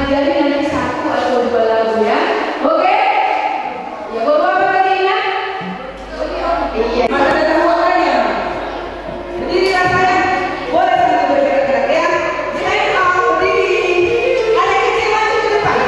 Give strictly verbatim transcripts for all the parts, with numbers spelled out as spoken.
Jadi nanti satu atau dua lagu ya. Oke? Ya, bawa apa tadi, Ina? Iya. Mana ada dua kali ya? Berdiri lah saya. Boleh sambil bergerak-gerak ya. Stand up, berdiri. Anak kecil maju ke depan.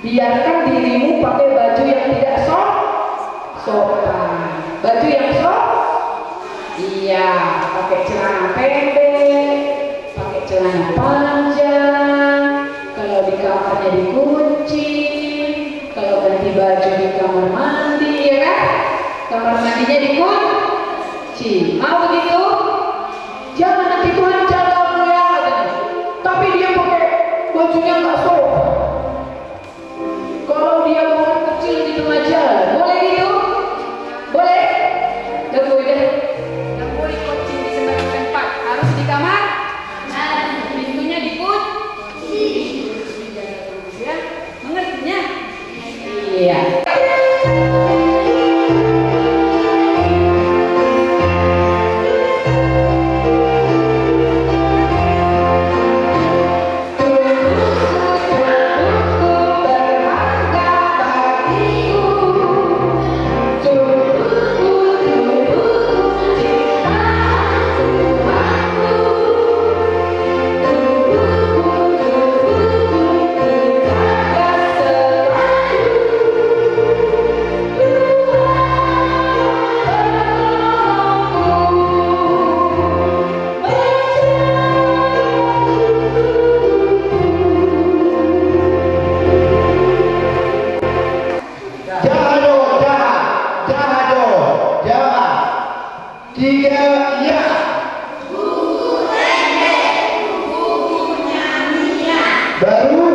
Biarkan dirimu pakai baju yang tidak so-, sopan. Baju yang so-, iya, pakai celana pendek, pakai celana panjang. Kalau di kamarnya dikunci, kalau ganti baju di kamar mandi, ya kan? Kamar mandinya dikunci. Mau begitu? Jangan, nanti Tuhan jaga kamu ya, katanya. Tapi dia pakai bajunya nggak sopan. Kalau dia buang kecil di tengah jalan, boleh gitu? Boleh? Nggak boleh. Nggak boleh kencing di sembarang tempat. Harus di kamar. Nah, pintunya dikunci. Ya, mengertinya? Iya. Jaha do, jaha, jaha do, jaha. Tiga, ya. Baru.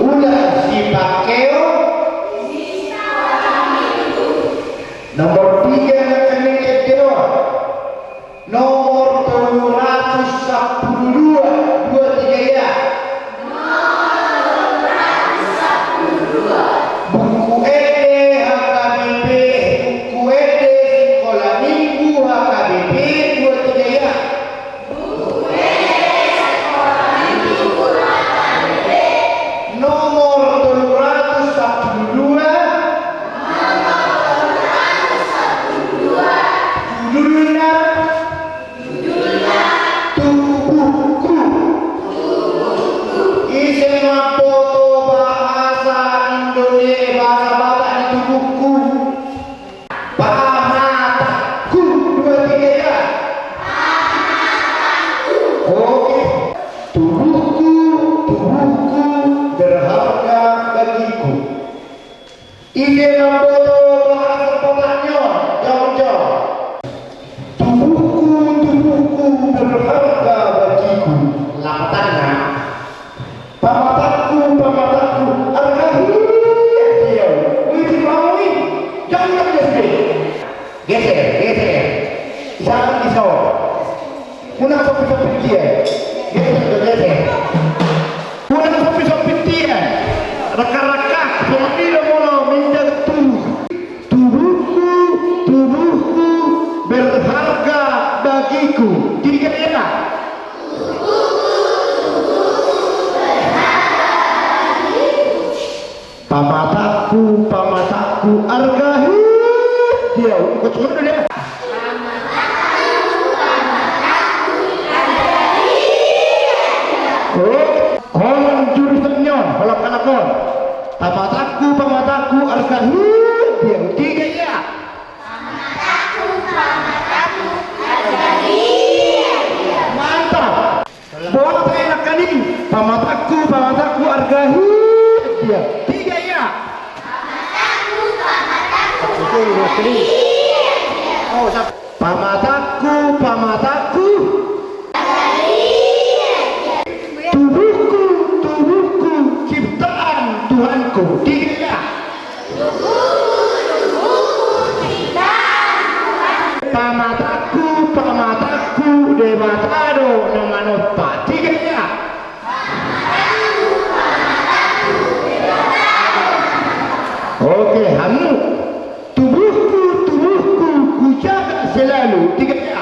Ulang, sipangkeon. Nomor tiga, nangkaning ende on. Nomor tolu ratus sampulu dua, dua tiga ya. Buku ende H K B P, buku ende Sikola Minggu H K B P, dua tiga ya. Nomor tolu ratus sampulu dua. Judulna Tubuhku. Ise mamboto bahasa Indonesia, bahasa Batak ni tubuhku? Pamatakku, dua tiga ya. Oke. Tubuhku, tubuhku, berharga bagiku. Ise mamboto bahasa Batak ni on, jawab, jawab. Tubuhku, tubuhku, berharga bagiku. Lapatanna. Pamatakku, pamatakku, arga hian di au. Ui, di bawah, ui. Jauh lagi, sudah. Geser, geser. Jangan di sawah. Unang sopi-sopi dia. Geser, geser. Unang sopi-sopi dia. Raka-raka, sopi lo molo minda tu. Tubuhku, tubuhku, berharga bagiku. Tiga ya. Pamatakku, pamatakku, arga hian di au. Ikut semua dia. Oh, on jurusan ni on, holan halak on. Pamatakku, pamatakku, arga hian di au. Tiga ya. Mantap. Boha pe nangkaning, pamatakku, pamatakku, arga hian di au. Tiga ya. Pamatakku, pamatakku. Tubuhku, tubuhku, ciptaan Tuhanku. Tiga ya. Pamatakku, pamatakku, Debata do na manompa. Tiga ya. Oke, hamu. Tubuhku, tubuhku, kujaga selalu. Tiga ya.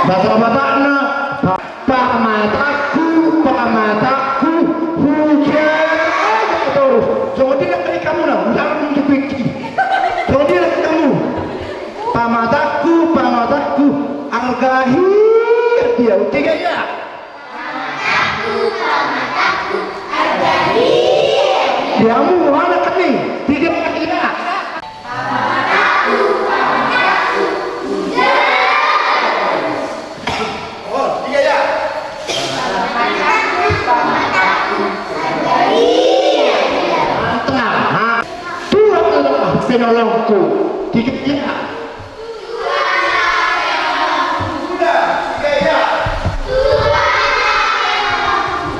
Bahasa Batakna, pa-, pamatakku, pamatakku, hujaga torus. Songon dia nangkaning hamu na, hujaga torus. Songon dia nangkaning hamu. Pamatakku, pamatakku, arga Tiga ya. Di hamu anak kami. Tiga ya. Oh, tiga ya. Mantap. Ha. Tuhan adalah penolongku. Tiga ya. Sudah, tiga ya.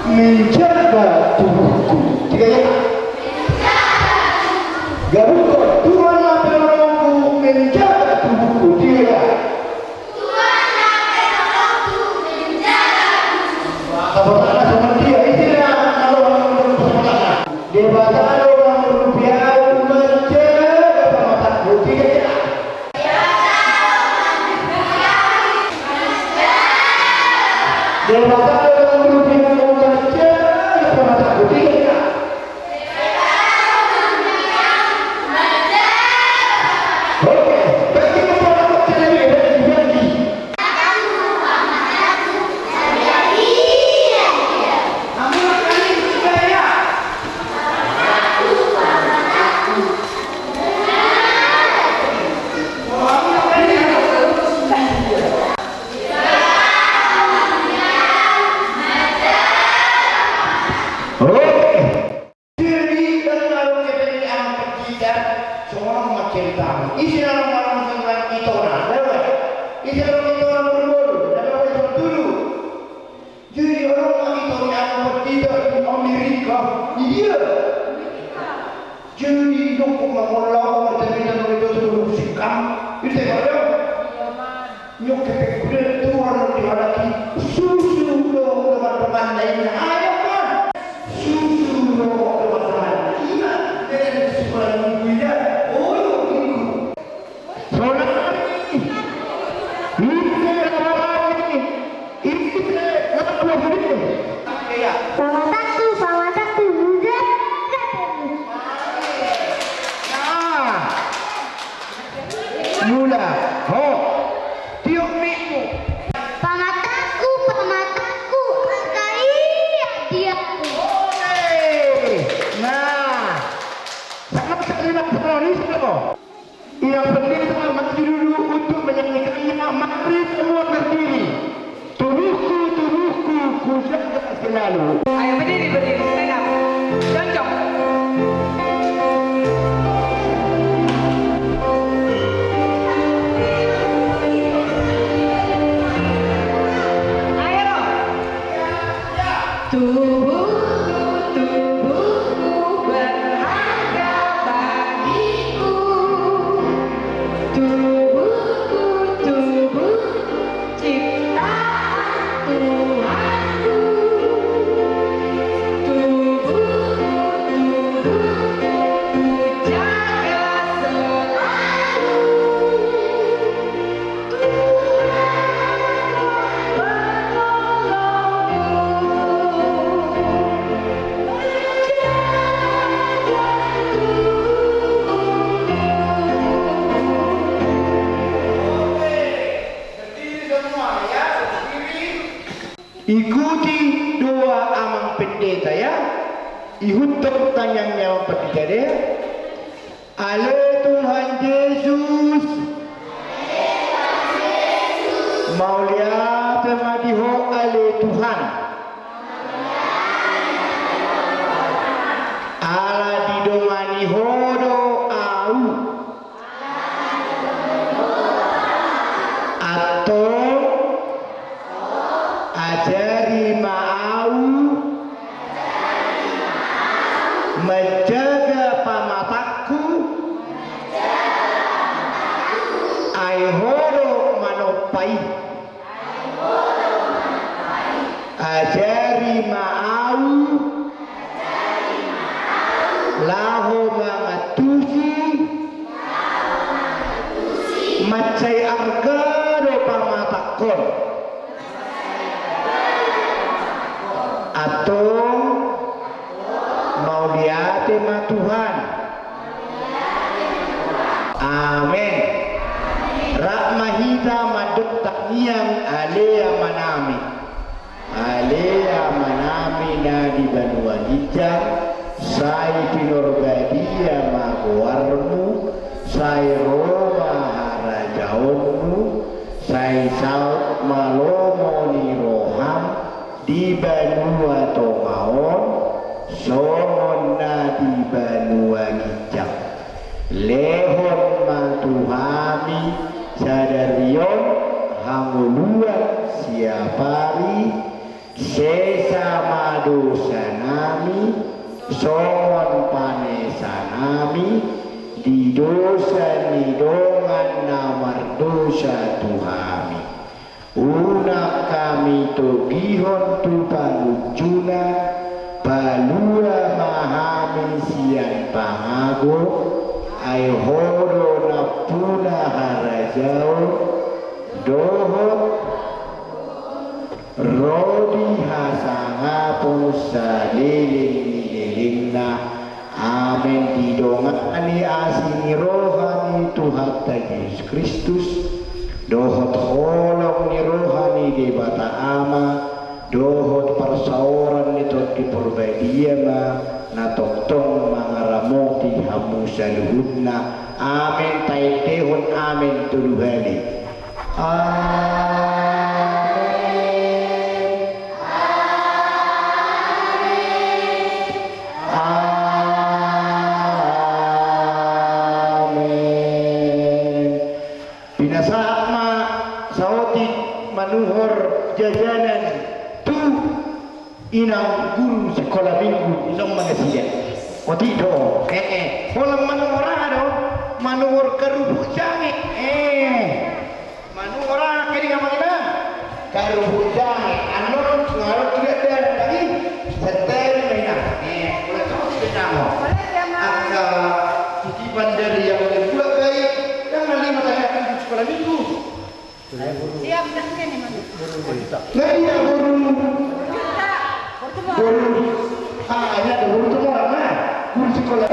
Menjaga tubuhku. Tiga ya. Gabungkon, Tuhanlah penolongku, menjaga tubuhku. Tiga ya. Tuhanlah penolongku, menjaga tubuhku. Sabar, sabar, dia. Isi ya, kalau orang sabar. Debata do mangurhuti ahu, manjaga pamataku. Tiga ya. Debata do mangurhuti ahu, manjaga pamataku. Tiga ya. Oke, bagi para pencari, bagi, bagi. Oke. Jadi, dan kalau kita ini anak kita, songon on ma cerita. Isi na nang malam sembilan itona, dapat. Isi na nang itona berboru, dapat, dapat dulu. Jadi, orang ma ito ni anak kita di Amerika, di dia. Jadi, didok mangolahon, mardapatan mangolahon, itu dulu sikam. Itu ya, Bang? Nyokke pe kuda tuan di halak i, susu do dongan-donganna, ninna. Ayo kan? Susu do dongan-donganna. Ima, dengan sekolah minggu ya. Oh, minggu. Sonari. Ise lawan ni. Ise lawan ni. Iya. Pamataku, pamataku, muda. Nah. Mula, ho. Tiop mikmu. Pamataku, pamataku, angka ia diaku. Oke. Nah. Sangat terima kasih, Bro. Yang penting itu maju dulu untuk menyanyikannya. Mari semua berdiri. Tubuhku, tubuhku, ku jaga selalu. Ayo berdiri, berdiri, stand up. Jongjong. Ayo dong. Tubuhku, tubuhku berharga bagiku. Tubuhku, tubuhku ciptaan Tuhanku. Tubuhku, tubuhku ku jaga selalu. Tuhan, penolongku. Ikuti doa amang pendeta, ya. Ihuthon tangiang ni amang pendeta, ya. Ale Tuhan Jesus. Mauliate ma di Ho ale Tuhan. Ala didongani Ho do ahu. Antong ajari ma ahu manjaga pamatangku. Ai Ho do manompa i. Ajari ma ahu laho mangantusi mansai arga do pamatangkon. Antong mauliate ma Tuhan. Amen. Rap ma hita mandok Tangiang ale Amanami. Ale Amanami na di banua ginjang, sai pinarbadia ma goarmu, sai ro ma harajaonmu, sai saut ma lomo ni roham di banua tonga on, songon na di banua ginjang. Lehon ma tu hami sadari on hangoluan siapari, sesa ma dosanami, songon panesanami di dosa ni dongan na mardosa tu hami. Unang hami togihon tu pangunjunan, palua ma hami sian pangago, ai Ho do nampuna harajaon, dohot ro di hasangapon saleleng ni lelengna. Amen. Didongani asi ni roha ni Tuhanta Jesus Kristus, dohot holong ni roha ni Debata Ama, dohot parsaoran ni Tondi Parbadia ma na tongtong mangaramoti hamu saluhutna. Amen. Taendehon amen tolu hali. Amen. Amen. Amen. Pinasahat ma saotik manuhor jajanan tu inang guru sikola minggu, i ma nasida. Otik do. Eh, eh. Holan manuhor aha do? Manuhor karupuk jange. Eh. Manuhor aha, kedi amang inang? Karupuk jange. Annon ngalok tu dakdanak i. Santabi ma inang. Eh, holan saotik do inang. Angka titipan dari yang berbuat baik. Yang nanti matanya kan di sikola minggu. Siap, dah, sini, Mas. Nah, iya, boru. Boru. Ah, iya, ada boru tu orang, nah. Guru sikola.